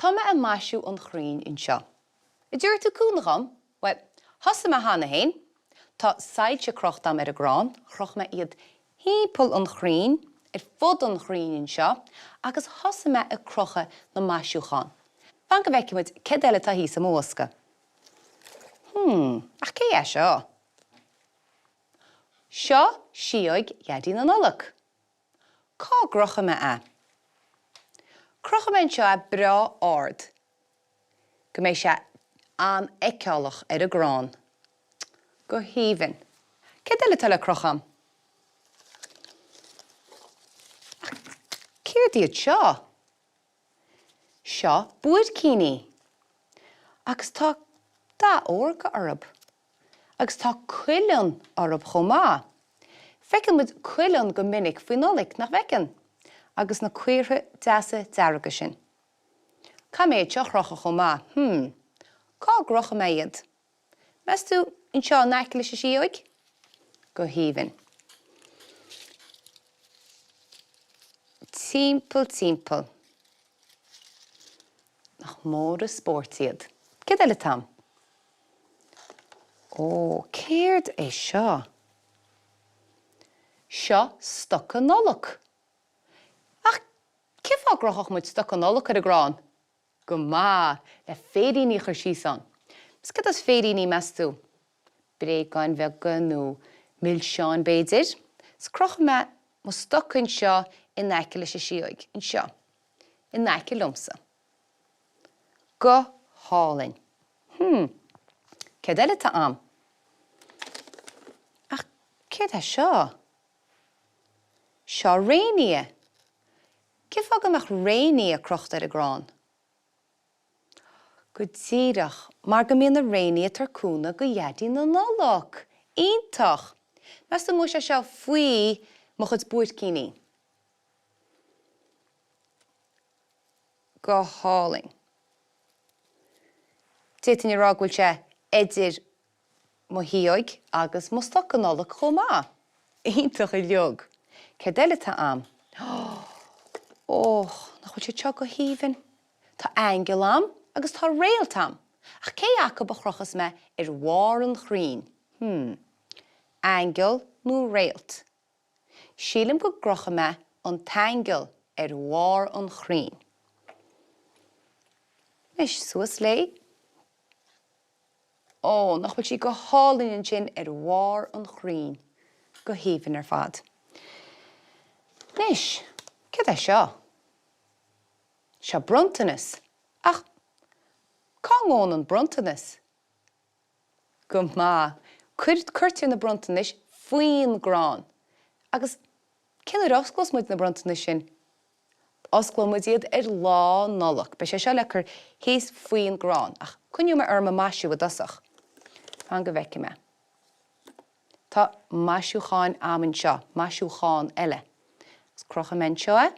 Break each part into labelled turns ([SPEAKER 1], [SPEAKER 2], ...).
[SPEAKER 1] Tá mé ag maisiú an chrainn anseo. An dtabharfaidh tú cúnamh dhom? Bhuel, thosaigh mé cheana féin. Tá soilse crochta a'm ar an gcrann. Chroch mé iad thimpeall an chrainn, ar fud an chrainn anseo, agus thosaigh mé ag crochadh na maisiúchán. Fan go bhfeicfidh muid céard eile atá thíos i mo bhosca. Hmm, ach cé é seo? Seo síóg Dhaidí na Nollag. Cá gcrochfaidh mé é? Crochfaidh mé anseo é breá ard go mbeidh sé an-fheiceálach ar an gcrann. Go haoibhinn. Céard eile atá le crochadh a'm? Ach céard iad seo? Seo buaircíní. Agus tá dath órga orthu. Agus tá cuileann orthu chomh maith. Feiceann muid cuileann go minic faoi Nollaig, nach bhfeiceann? Agus na caortha deasa dearga sin. Caithfidh mé iad seo a chrochadh chomh maith. Hmm. Cá gcrochfaidh mé iad? Meas tú anseo in aice leis an síóig? Go haoibhinn. Timpeall, timpeall. Nach mór an spórt iad. Céard eile atá a'm? Ó, céard é seo? Seo stoca Nollag. Ach cén fáth a gcrochfadh muid stoca Nollag ar an gcrann? Go maith! Le féiríní a chur síos ann. Is céard is féiríní, meas tú? Bréagáin bheaga nó milseáin, b'fhéidir? Is crochfaidh mé mo stoca anseo in aice leis an síóig. Anseo. In aice liomsa. Go hálainn. Hmm. Céard eile atá a'm? Ach céard é seo? Seo réinfhia. Cén fáth go mbeadh réinfhia crochta ar an gcrann? Go díreach, mar go mbíonn na réinfhia ag tabhairt cúnamh go Dhaidí na Nollag! Iontach! Meas tú an ngabhfaidh sé seo faoi mo chuid buaircíní? Go hálainn. D'fhéadfainn a rá go bhfuil sé idir mo shíóig agus mo stoca Nollag chomh maith. Iontach uilig. Céard eile atá a'm? Och, nach bhfuil siad seo go haoibhinn? Tá aingeal a'm agus tá réalt a'm. Ach cé acu a chrochfas mé ar bharr an chrainn? Hmm. Aingeal nó réalt? Sílim go gcrochfaidh mé an t-aingeal ar bharr an chrainn. Anois, suas léi. Ó, nach bhfuil sí go hálainn ansin ar bharr an chrainn. Go haoibhinn ar fad. Anois, céard é seo? Seo bronntanas. Ach cá ngabhann an bronntanas? Go maith. Cuir, cuirtear na bronntanais faoin gcrann. Agus cén uair a osclós muid na bronntanais sin? Osclóidh muid iad ar Lá Nollag. Beidh sé seo le cur thíos faoin gcrann, ach coinneoidh mé orm ag maisiú i dtosach. Fan go bhfeicfidh mé. Tá maisiúcháin a'm anseo, maisiúchán eile. Agus crochfaidh mé anseo é.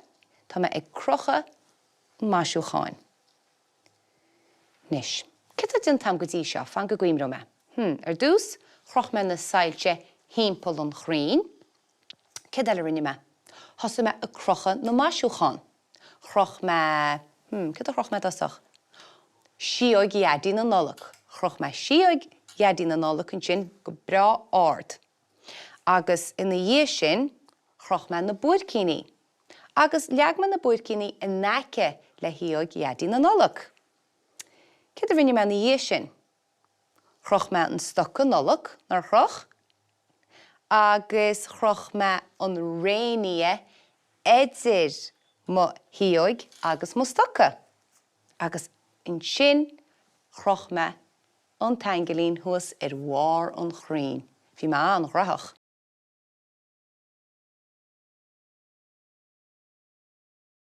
[SPEAKER 1] Tá mé ag crochadh an mhaisiúcháin. Anois, céard atá déanta a'm go dtí seo? Fan go gcuimhneoidh mé. Hmm, ar dtús, chroch mé na soilse thimpeall an chrainn. Céard eile a rinne mé? Thosaigh mé ag crochadh na maisiúchán. Chroch mé, hmm, céard a chroch mé i dtosach? Síóig Dhaidí na Nollag. Chroch mé síóig Dhaidí na Nollag ansin go breá ard. Agus ina dhiaidh sin, chroch mé na buaircíní. Agus leag mé na buaircíní in aice le shíóig Dhaidí na Nollag. Céard a rinne mé ina dhiaidh sin? Chroch mé an stoca Nollag, nár chroch? Agus chroch mé an réinfhia idir mo shíóig agus mo stoca. Agus ansin chroch mé an t-aingilín thuas ar bharr an chrainn. Bhí mé an-ghnóthach.